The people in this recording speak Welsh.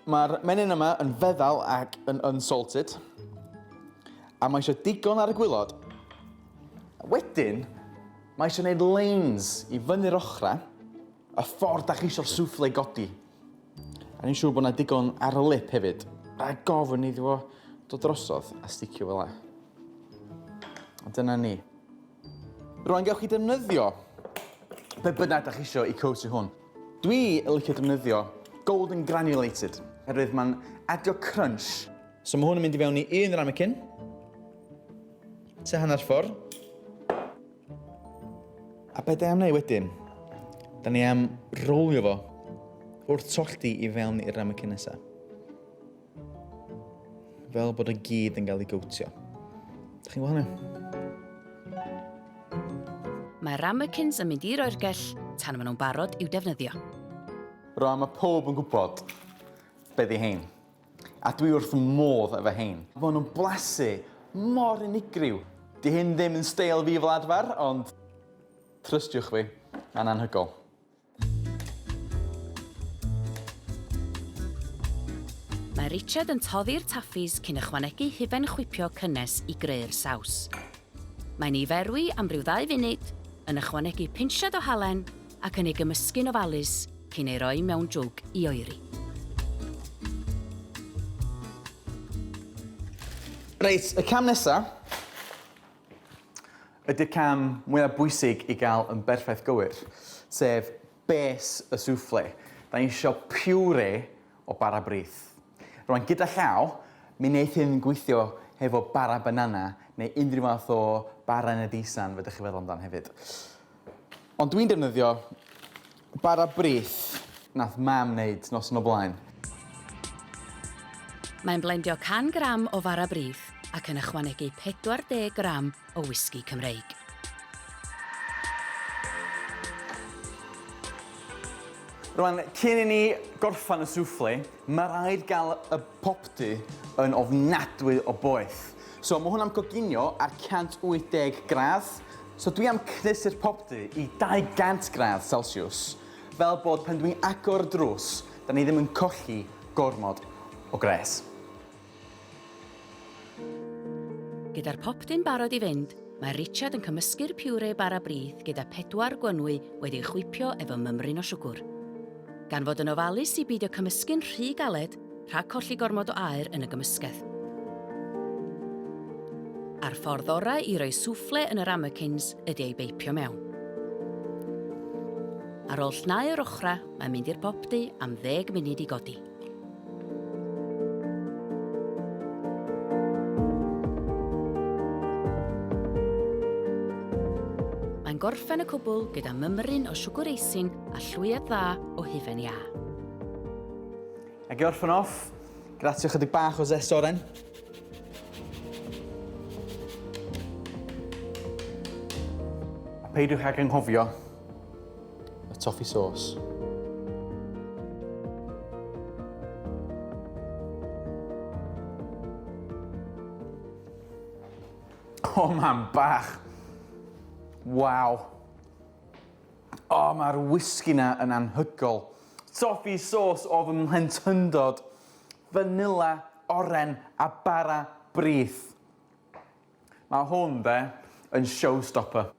Mae'r menyn yma yn feddal ac yn unsalted. A mae eisiau digon ar y gwylod. Wedyn, mae eisiau gwneud lanes i fyny'r ochrau, y ffordd da chi eisiau'r souffle godi. A ni'n siŵr bod yna digon ar y lip hefyd. A gofyn iddo fo dod drosodd a sticio fel 'a. A dyna ni. Rwan gewch chi defnyddio be bynnag da chi isio i coatio hwn. Dwi yn licio defnyddio golden granulated, oherwydd mae'n adio crunch. So mae hwn yn mynd i fewn i un ramekin, tua hanner ffordd. A be da am wneud wedyn, da ni am rowlio fo wrth tollti i fewn i'r ramekin nesaf. Fel bod y gyd yn cael ei gowtio. Dych chi'n gweld hynny? Mae ramekins yn mynd i'r oergell tan maen nhw'n barod i'w defnyddio. Rwan mae pob yn gwybod be di hein. A dwi wrth fy modd efo hein. Maen nhw'n blasu mor unigryw. Di hyn ddim yn steil fi fel arfer, ond trystiwch fi, mae'n anhygol. Mae Richard yn toddi'r taffis cyn ychwanegu hufen chwipio cynnes i greu'r saws. Mae'n ei ferwi am ryw ddau funud, yn ychwanegu pinsiad o halen ac yn ei gymysgu'n ofalus cyn ei roi mewn jwg i oeri. Reit, y cam nesa ydy'r cam mwyaf bwysig i gael yn berffaith gywir, sef base y souffle. Da ni isio puree o bara brith. Rwan, gyda llaw, mi wneith hyn gweithio hefo bara banana neu unrhyw fath o bara neu deisan fedrwch chi feddwl amdan hefyd. Ond dwi'n defnyddio bara brith nath mam wneud noson o blaen. Mae'n blendio 100 gram o fara brith ac yn ychwanegu 40 gram o wisgi Cymreig. Rwan, cyn i ni gorffan y souffle, mae rhaid gael y popty yn ofnadwy o boeth. So mae hwn am coginio ar 180 gradd. So dwi am cnesu'r popty i 200 gradd Celsius, fel bod pan dwi'n agor y drws, da ni ddim yn colli gormod o gwres. Gyda'r popty'n barod i fynd, mae Richard yn cymysgu'r puree bara brith gyda phedwar gwenwy wedi ei chwipio efo mymryn o siwgwr. Gan fod yn ofalus i beidio cymysgu'n rhy galed rhag colli gormod o aer yn y gymysgedd. A'r ffordd orau i roi souffle yn y ramekins ydy ei beipio mewn. Ar ôl llnau'r ochrau, mae'n mynd i'r popty am ddeg munud i godi. Mae'n gorffen y cwbl gyda mymryn o siwgr eisin a llwyad dda o hufen iâ. Ac i orffen off, gratio chydig bach o zest oren. A peidiwch ag anghofio y toffee sauce. O, mam bach! Waw! O, mae'r whisky na yn anhygol. Toffee sauce o fy mhlentyndod. Vanilla, oren a bara brith. Mae hwn, de, yn showstopper.